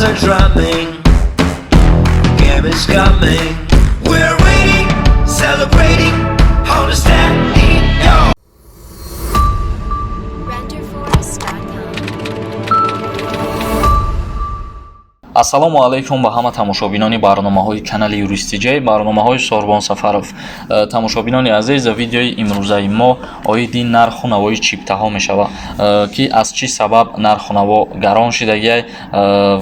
are drumming. Game is coming. We're waiting, celebrating on the stand. Renderforest.com. Ассалому алайкум ба ҳама тамошобинони барномаҳои канали Юристиҷей, барномаҳои Сорбон Сафаров. Тамошобинони азиз, видеои имрӯзаи мо оиди нарху навои чиптаҳо мешавад, ки аз чӣ сабаб нарху наво гарон шидагиай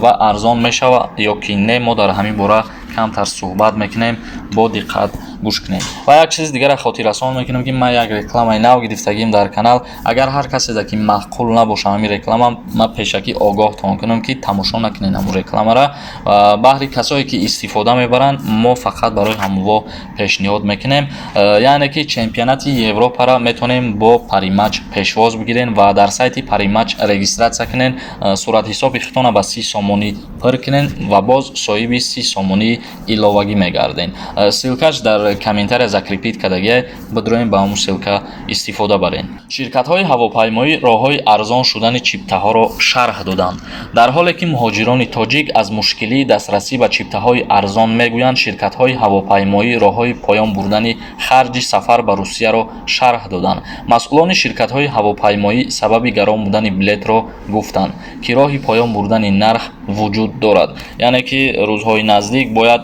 ва арзон мешавад ё ки не. Мо дар ҳамин бора камтар суҳбат мекунем, бо диққат гӯш кунем. Ва як чизи дигара хотиррасон мекунем, ки ман як рекламаи нав гирифтагим дар канал. Агар ҳар каседа ки маъқул набоша ҳамин реклама, ман пешакӣ огоҳтон кунам, ки тамошо накунед ҳамун рекламара. Ва баҳри касое ки истифода мебаранд, мо фақат барои ҳамво пешниҳод мекунем. Яъне ки чемпионати Европара метавонем бо Паримач пешвоз бигирем ва дар сайти Паримач регистрация кунен, суратҳисоби худтона ба 30 сомонӣ пур кунен ва боз соҳиби 30 сомонии иловагӣ мегарден. Ссылка ш дар комментария закрепить кардагия, бидроем, ба ҳамун ссылка истифода барен. Ширкатҳои ҳавопаймоӣ роҳҳои арзон шудани чиптаҳоро шарҳ доданд. Дар ҳоле ки муҳоҷирони тоҷик аз мушкилии дастрасӣ ба чиптаҳои арзон мегӯянд, ширкатҳои ҳавопаймоӣ роҳҳои поён бурдани харҷи сафар ба Русияро шарҳ доданд. Масъулони ширкатҳои ҳавопаймоӣ сабаби гарон будани билетро гуфтанд, ки роҳи поён бурдани нарх вуҷуд дорад, яъне ки рӯзҳои наздик бояд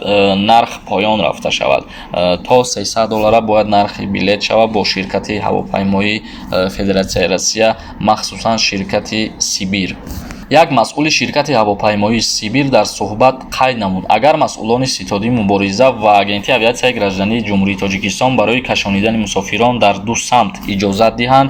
нарх поён рафта шавад. То 300 доллара бояд нархи билет шавад бо ширкати ҳавопаймоии Федератсияи Россия, махсусан ширкати Сибир. Як масъули ширкати ҳавопаймоии Сибир дар суҳбат қайд намуд: агар масъулони ситодии мубориза ва Агентии авиатсияи граждании Ҷумҳурии Тоҷикистон барои кашонидани мусофирон дар ду самт иҷозат диҳанд,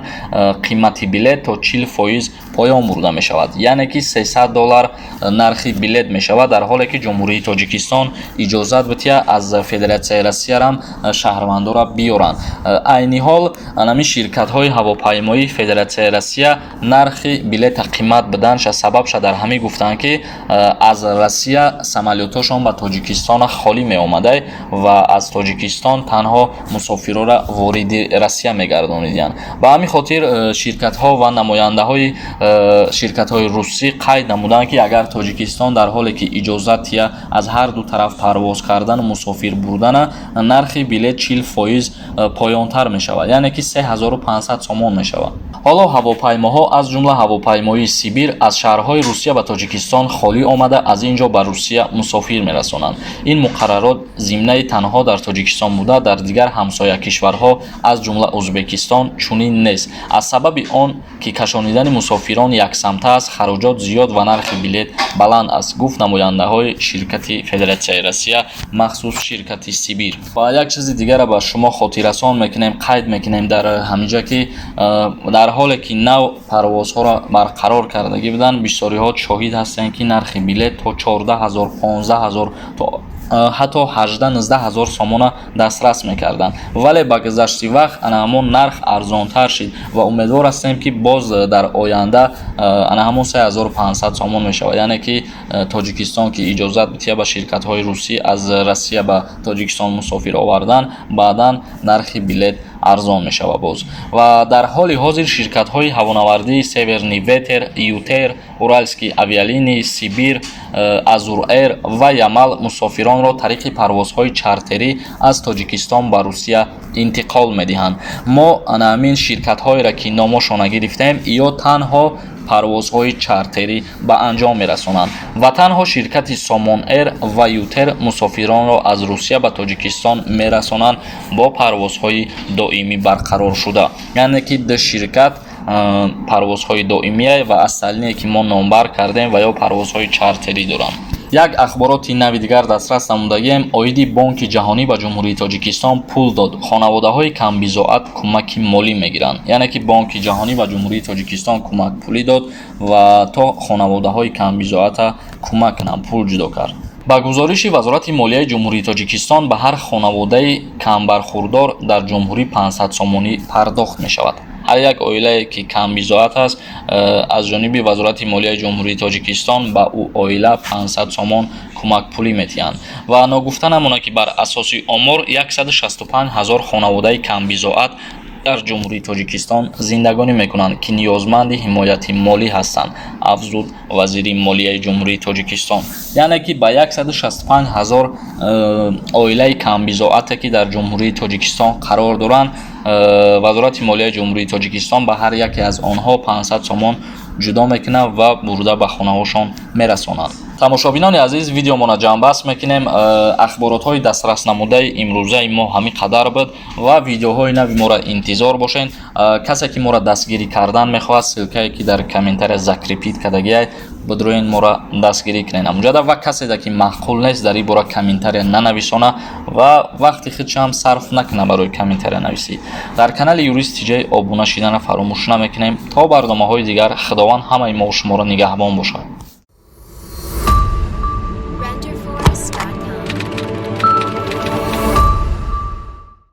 қимати билет то 40% поён бурда мешавад, яъне ки 300 доллар нархи билет мешавад, дар ҳоле ки Ҷумҳурии Тоҷикистон иҷозат бития аз Федератсияи Россиярам шаҳрвандора биёранд. Айни ҳол анами ширкатҳои ҳавопаймоии Федератсияи Россия нархи билета қимат буданша сабабша дар ҳамин гуфтанд, ки аз Россия самолётҳошон ба Тоҷикистон холӣ меомадай ва аз Тоҷикистон танҳо мусофирора вориди Россия мегардонидиянд. Ба ҳамин хотир ширкатҳо ва намояндаҳои ширкатҳои русӣ қайд намуданд, ки агар Тоҷикистон дар ҳоле ки иҷозат тия аз ҳар ду тараф парвоз кардану мусофир бурдана, нархи билет 40% поёнтар мешавад, яъне ки 3500 сомон мешавад. Ҳоло ҳавопаймоҳо, аз ҷумла ҳавопаймоии Сибир, аз шаҳрҳои Русия ба Тоҷикистон холӣ омада, аз ин ҷо ба Русия мусофир мерасонанд. Ин муқаррарот зимнаи танҳо дар Тоҷикистон буда, дар дигар ҳамсоя кишварҳо, аз ҷумла Ӯзбекистон, чунин нест. Аз сабаби он ки кашонидани мусофирон яксамта аст, хароҷот зиёд ва нархи билет баланд аст, гуфт намояндаҳои ширкати Федератсияи Россия, махсус ширкати Сибир. Ва як чизи дигара ба шумо хотиррасон мекунем, қайд мекунем дар ҳаминҷа, ки дар ҳоле ки нав парвозҳоро барқарор кардагӣ буданд, бисёриҳо шоҳид ҳастанд, ки нархи билет то 14 000, 15 000, то ҳатто 18-19 ҳазор сомона дастрас мекарданд, вале ба гузашти вақт ана ҳамон нарх арзонтар шид ва умедвор ҳастем, ки боз дар оянда ана ҳамон 3500 сомон мешавад, яъне ки Тоҷикистон ки иҷозат бития ба ширкатҳои русӣ аз Россия ба Тоҷикистон мусофир овардан, баъдан нархи билет арзон мешавад боз. Ва дар ҳоли ҳозир ширкатҳои ҳавонавардии Северный ветер, ЮТэйр, Уральские авиалинии, Сибир, Азур Эйр ва Ямал мусофиронро тариқи парвозҳои чартерӣ аз Тоҷикистон ба Русия интиқол медиҳанд. Мо ана ҳамин ширкатҳоеро ки номошона гирифтем, ё танҳо парвозҳои чартерӣ ба анҷом мерасонанд ва танҳо ширкати Сомон Эйр ва ЮТэйр мусофиронро аз Русия ба Тоҷикистон мерасонанд бо парвозҳои доимӣ барқароршуда, яъне ки ду ширкат парвозҳои доимие ва остальные, ки мо номбар кардем, ва ё парвозҳои чартерӣ доранд. Як ахбороти нави дигар дастрас намудагием оиди Бонки Ҷаҳонӣ ба Ҷумҳурии Тоҷикистон пул дод, хонаводаҳои камбизоат кӯмаки молӣ мегиранд, яъне ки Бонки Ҷаҳонӣ ба Ҷумҳурии Тоҷикистон кӯмакпулӣ дод ва то хонаводаҳои камбизоата кӯмак кунанд, пул ҷудо кард. Ба гузориши Вазорати молияи Ҷумҳурии Тоҷикистон, ба ҳар хонаводаи камбархурдор дар ҷумҳурӣ 500 сомонӣ пардохт мешавад. Ҳар як оилае ки камбизоат аст, аз ҷониби Вазорати молияи Ҷумҳурии Тоҷикистон ба ӯ оила 500 сомон кӯмакпулӣ медиҳанд. Ва ногуфта намонад, ки бар асоси омор 165 ҳазор хонаводаи камбизоат Дар Ҷумҳурии Тоҷикистон зиндагонӣ мекунанд, ки ниёзманди ҳимояти молӣ ҳастанд, афзуд вазири молияи Ҷумҳурии Тоҷикистон. Яъне ки ба 165 ҳазор оилаи камбизоате, ки дар Ҷумҳурии Тоҷикистон қарор доранд, Вазорати молияи Ҷумҳурии Тоҷикистон ба ҳар яке аз онҳо 500 сомон ҷудо мекунад ва бурда ба хонаҳошон мерасонад. Тамошобинони азиз, видеомона ҷамъбаст мекунем. Ахборотҳои дастраснамудаи имрӯзаи мо ҳамин қадар буд ва видеоҳои нави моро интизор бошед. Касе ки моро дастгирӣ кардан мехоҳад, ссылка е ки дар комментария закрепить кардагиай, бидроен, моро дастгирӣ кунед амуҷада. Ва каседа ки маъқул нест, дар ин бора комментария нанависона ва вақти худшам сарф накуна барои комментария нависӣ. Дар канали Юрист Тиҷай обуна шидана фаромӯш намекунем. То барномаҳои дигар, Худованд ҳамаи мо шуморо нигаҳбон бошад.